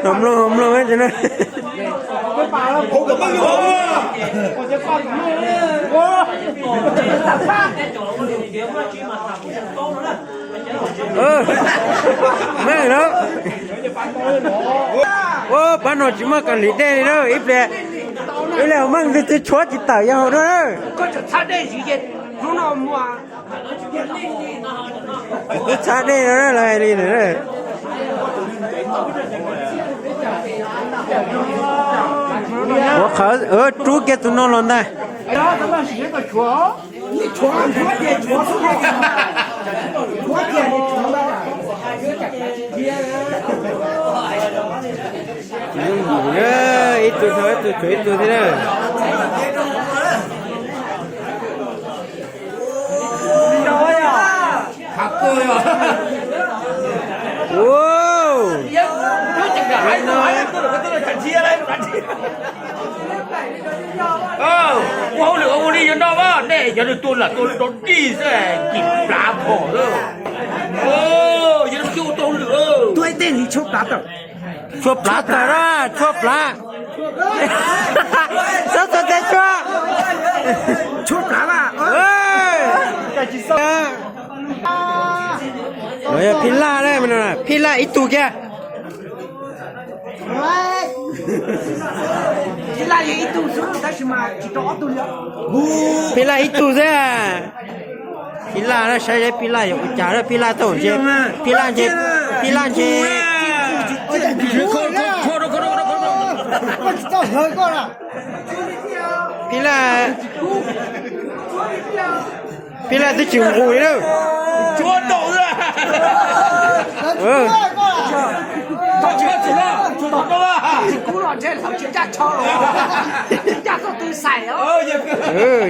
Ho mloog ho mloog na. Meej no. Ua pab no tsis muaj kaus hliv dej li na, ib pliag, ib pliag meej twb tshuab tsis tawm yog hauv no na. Txhab dej no los hais li ntawd. Ua qhov rub kiag tus no los ntag. Ib tug no ib tug tshuav ib tug thiab na. Ua hauj lwm ua li yuav noj mas nej yog tus tua lam tua rau dij xwb, kim plav phom xwb. Yog tus tua hauj lwm, tua ib teg li tshuab plav tawm. Tshuab plav tawm na, tshuab plav. Txhob txog tej tshuab. Tshuab plav mas. No yog Phij Laj na, Phij Laj ib tug kiag. Phij Laj ib tug xwb. Phij Laj na, saib seb Phij Laj yuav ua cas na, Phij Laj tau ntshe, Phij Laj ntshe, Phij Laj ntshe. Phij Laj, Phij Laj twb tsis nqus li na.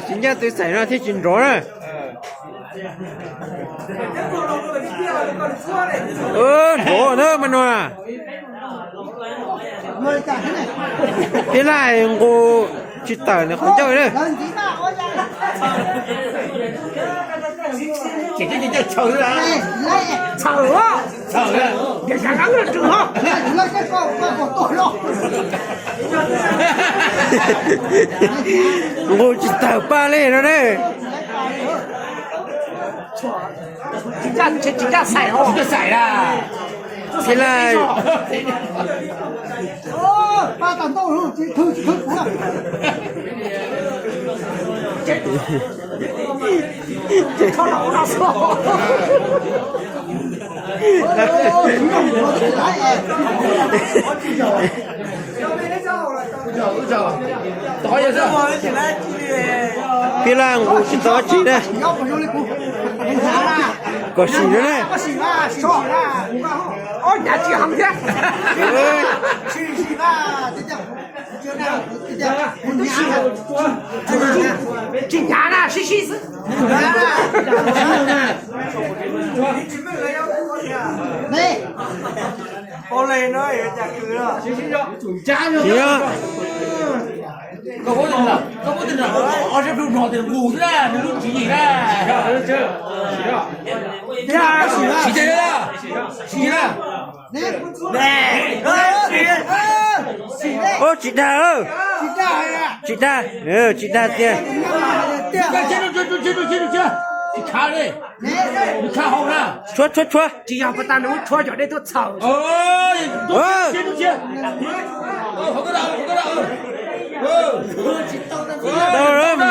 Tsis ncaj tw xaim no thiaj tsis nrov na. Nrov na mas no. Phij Laj nqus tsis tawm nws qhov ncauj na. Nqus tsis tawm paj li no ne. Phij Laj, Phij Laj nqus tsis tau dab tsi na. Kom sim no na. Tsis nyav na, sib sib xwb. Tsis dag. Tsis dag, tsis dag tiag. Tshuab, tshuab, tshuab. Tsis yog pas tas nws muab tshuab cov dej tuaj txhaum. Tau lawm.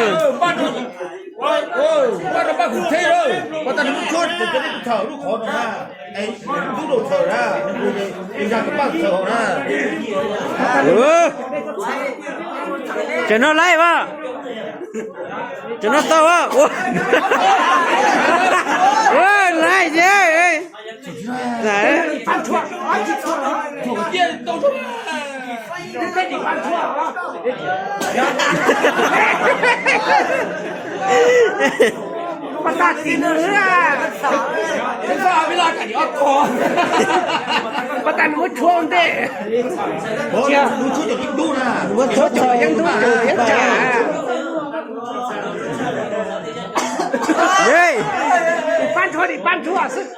Cov no laij as. Cov no tau as. Laij thiab. Pas tas nws muab tshuab ntej. Muab tshuab cov yeeb ntub cov yeeb tsam. Pab ntsuag li pab ntsuag xwb.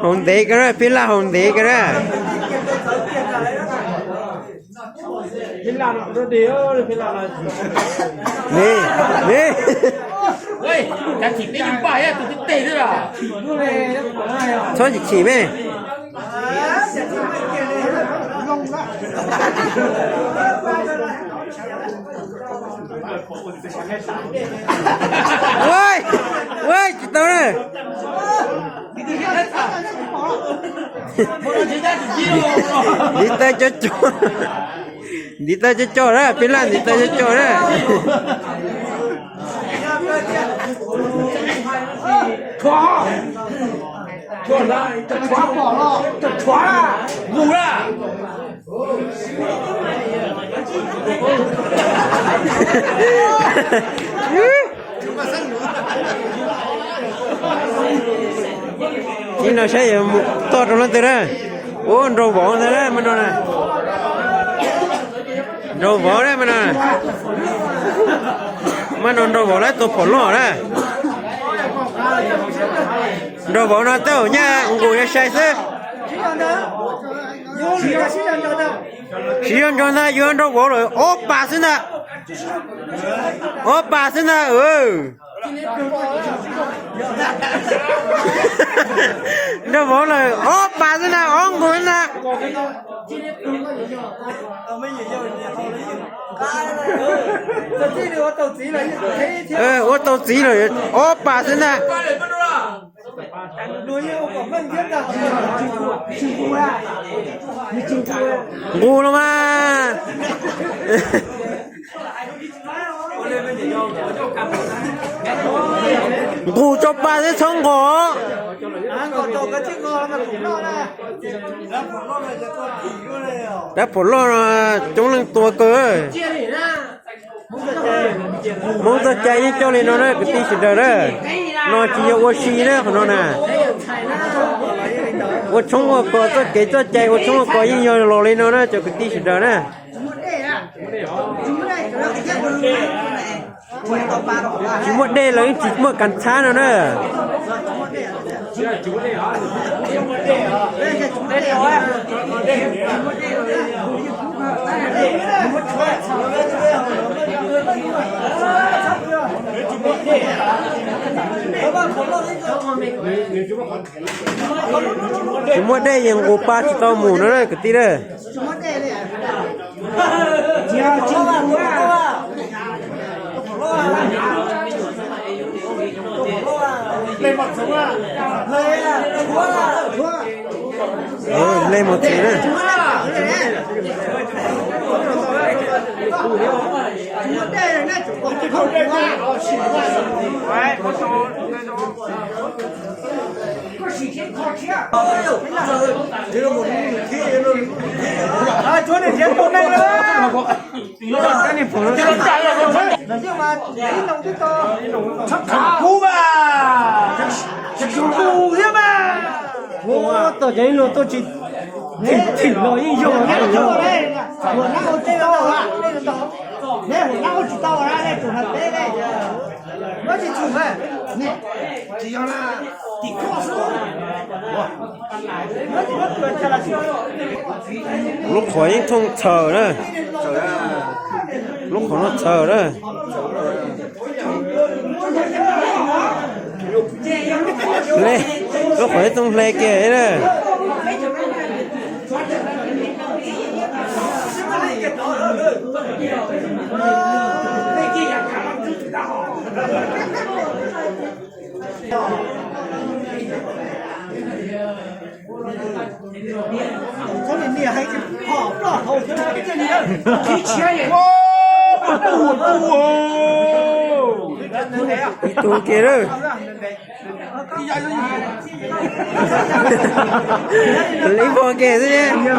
Haus ntev kawg na, phij laj haus ntev kawg na. Ni, ni. Txhob chim chim me. Ua, ua, tsis tau na. Ntiv taw cov cov, ntiv taw cov cov na, phij laj ntiv taw cov cov na. Ib no saib yuav toj rau leej twg na. Ua nraug vauv ntag na, mas no na. Nraug vauv na, mas no. Mas no nraug vauv lawv tua phom loj na. Nraug vauv no tej zaum nyaj nqus yog sai xwb. Tsis yog nraug ntag, yuav nraug vauv lawm ob pas xwb ntag. Ob pas xwb ntag. Nraug vauv lawm ob pas xwb ntag, ob nqus xwb ntag. Ua tau txiv lawm ob pas xwb ntag. Nqus los mas. Nqus tso pa xwb txhob nqos. Dab phom loj no coob leej tua kawg. Hmoob txoj cai yeej coj li no na kwv tij sawv daws na. No tsis yog ua si na qhov no na. Ua tshoob ua kos txoj kev txoj cai ua tshoob ua kos yeej yog los li no na cov kwv tij sawv daws na. Tsis muaj dej los yeej tsis muaj kav txhab no na. Tsis muaj dej yeej nqus pa tsis tau mus no na kwv tij na. Lej mos txiv na. Tom cov ib lo tuaj tsis thim los yeej yog. Lub qhov yeej thooj txhaws na. Lub qhov no txhaws na. Hle, lub qhov yeej thooj hle kiag na. Ib tug kiag lawm. Ib pog kiag xwb.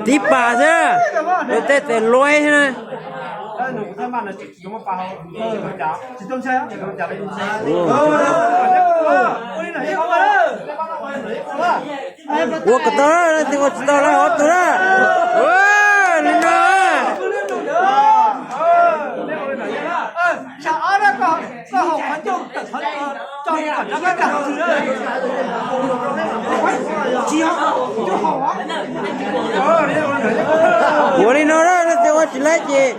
Tib pas xwb, tej tes luaib xwb na. Ua kom tau, leej twg ua tsis tau los ob tug na. Li no. Ua li no na, leej twg ua tsis laib ces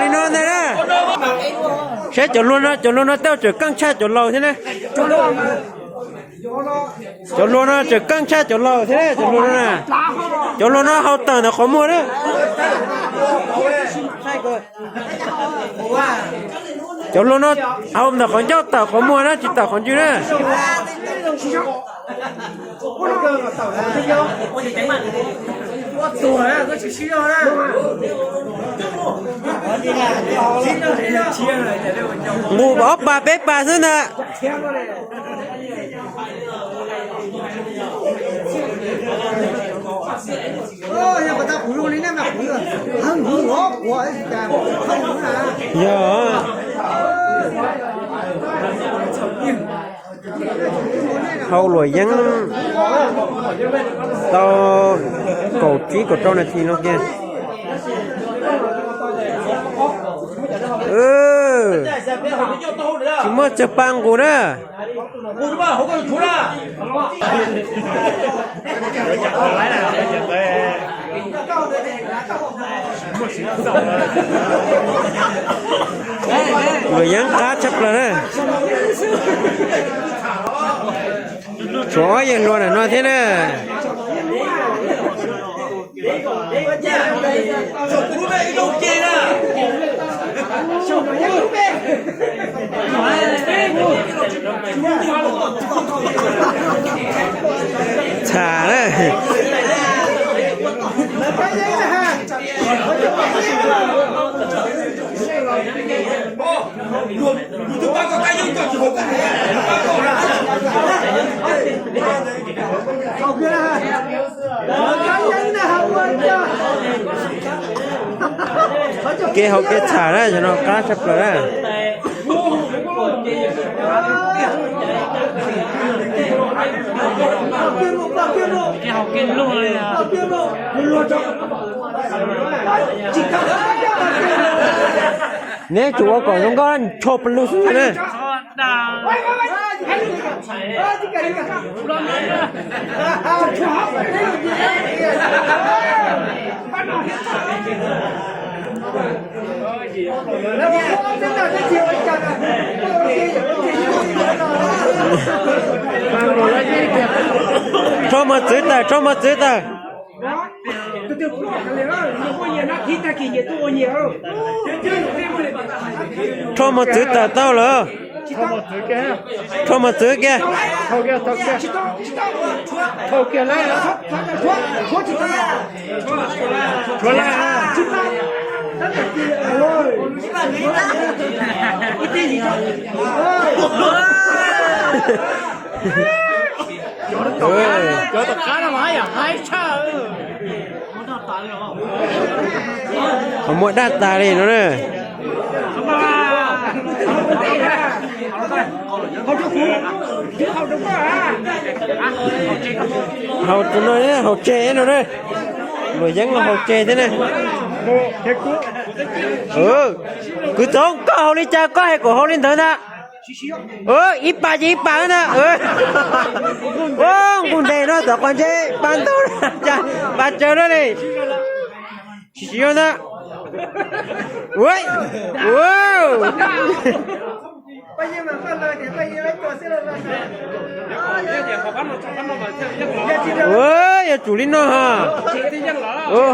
li no ntag na. Saib cov hluas no, cov hluas no tej tseem keej tshaj cov laus thiab na. Cov hluas no tseem keej tshaj cov laus thiab na, cov hluas no na. Cov hluas no haus tawm ntawm qhov muag na. Cov hluas no haus ntawm qhov ncauj tawm qhov muag na, tsis tawm qhov ntswg na. Nqus ob pas peb pas xwb ntag. Yog, haus luam yeeb tau kaum tsib kaum rau nas this no kiag. Tsis muaj tsawg pa nqus na. Luam yeeb qab tshaj plaws na. Tshuav ob yawg hluas ntawm no thiab na. Txham na. Kev haus kev txham na, cov no qab tshaj plaws na. Neb tsum ua kom zoo nkauj, ncho pes lug xwb na. Rho mos txwv tawm, rho mos txwv tawm. Rho mos txwv tawm tau lawm. Rho mos txwv kiag. Cov tom qab no mas yam haib tshaj. Qhov muag daj tas li no na. Haus tus no, haus tseg no na. Luam yeeb los haus tseg thiab na. Kwv Txoov, koj haus li cas koj hais kom haus li ntawd ntag. Ib pas ces ib pas na. Nqus ntes no tom qhov ntsej, pas ntau, pas tsawg no li. Tsis tsis yog ntag. Yuav tsum li no ha.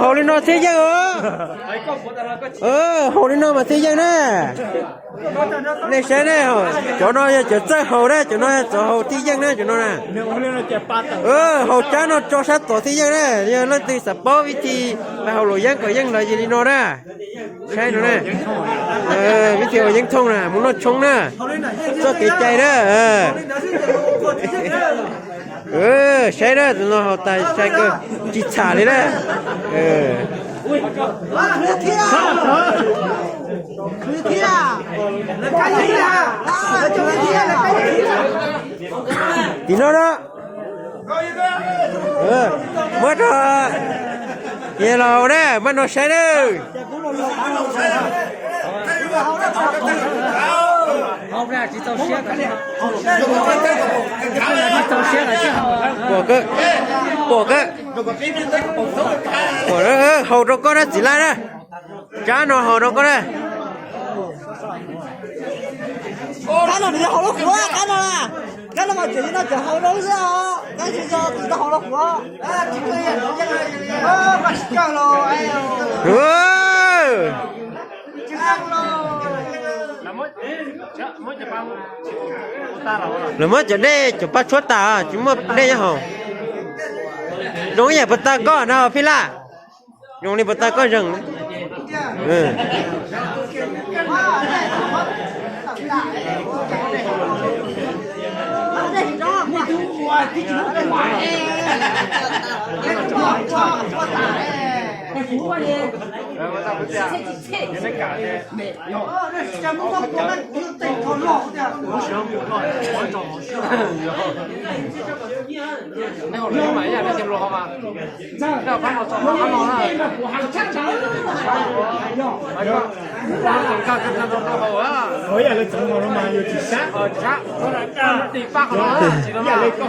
Haus li no thiaj yeej os. Haus li no mas thiaj yeej na. Nej saib ne, cov no yog cov txawj haus na, cov no yog cov haus thiaj yeej na, cov no na. Haus tsab no tso sab tod thiaj yeej na, yog leej twg xav paub vib thi haus luam yeeb kom yeej los yog li no na. Saib no na. Vib thi haus yeeb thooj na, mus noj tshoob na. Txoj kev cai na. Saib na, tus no haus tas sai kawg, tsis txham li na. Tim no na, muab rau los na, muab no saib na. Pom kawg, pom kawg. Haus rau koj na txiv laj na. Tsab no haus rau koj na. Kab no nws yog haus rau kuv, kab no, kab no mas tseem no tseem haus rau xwb os, kab tsis yog tsis tau haus rau kuv. Lawv muab cov dej cov paj tshuab tas tsis muaj dej nyob haus. Zoo ib yam puas tag koj no Phij Laj. Zoo li puas tag koj zeeg.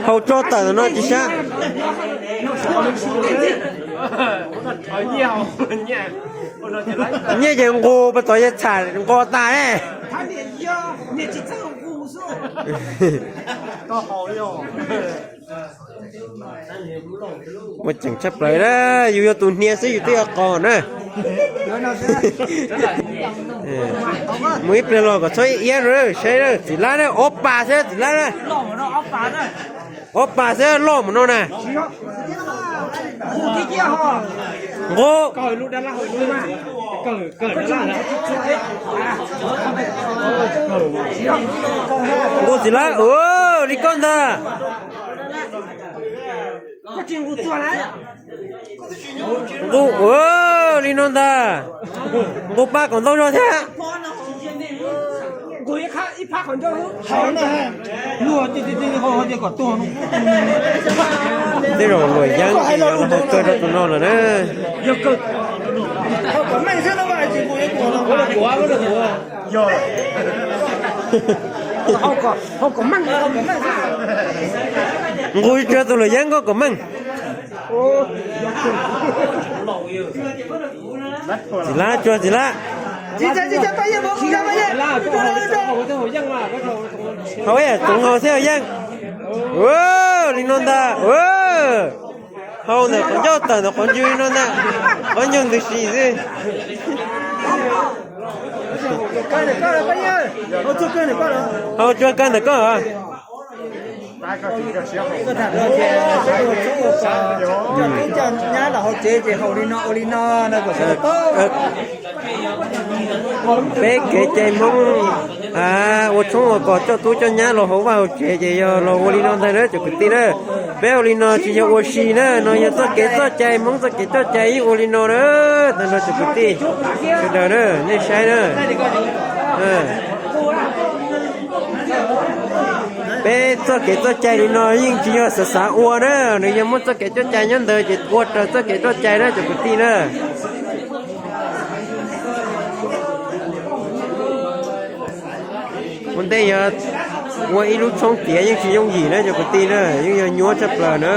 Haus tso tawm no tsis sab. Nyiaj ces nqus pas tov yog txham nqos tas ne. Muaj ceem tshaj plaws na, yus yog tus hnia xwb yus twb yuav qos na. Mus ib pliag los kom txhob iab na, saib na, txiv lab na, ob pas xwb txiv lab na. Ob pas xwb loj mus no na. Nqus. Nqus txiv lab, li koj ntag. Nqus, li no ntag. Nqus pas kom ntau zog thiab. Tej zaum luam yeeb los haus kawg rau tus no lawm na. Nqus tsuag tus luam yeeb nkauj kom meej. Txiv lab tsuag txiv lab. Haus ib yam tsoov haus xwb haus yeej. Li no ntag. Haus ntawm qhov ncauj tawm ntawm qhov ntswg li no ntag. Qhov ncauj ntws si xwb. Haus tsuag kawg ntawm koj. Coj tub coj nyab los hauv tsev ces haus li no ua li no no kom sawv daws paub. Peb kev cai Hmoob ua tshoob ua kos coj tub coj nyab los hauv vaj hauv tsev ces yog los ua li no ntag na cov kwv tij na. Peb ua li no tsis yog ua si na, no yog txoj kev txoj cai Hmoob txoj kev txoj cai yeej ua li no na. Tag nrho cov kwv tij sawv daws na, nej saib na. Peb txoj kev txoj cai li no yeej tsis yog xav xav ua na, nws yog muaj txoj kev txoj cai nyob ntawd ces ua raws txoj kev txoj cai na cov kwv tij na. Ua ntej yog ua ib lub tshoob tiav yeej tsis yooj yim na cov kwv tij na, yeej yog nyuaj tshaj plaws na.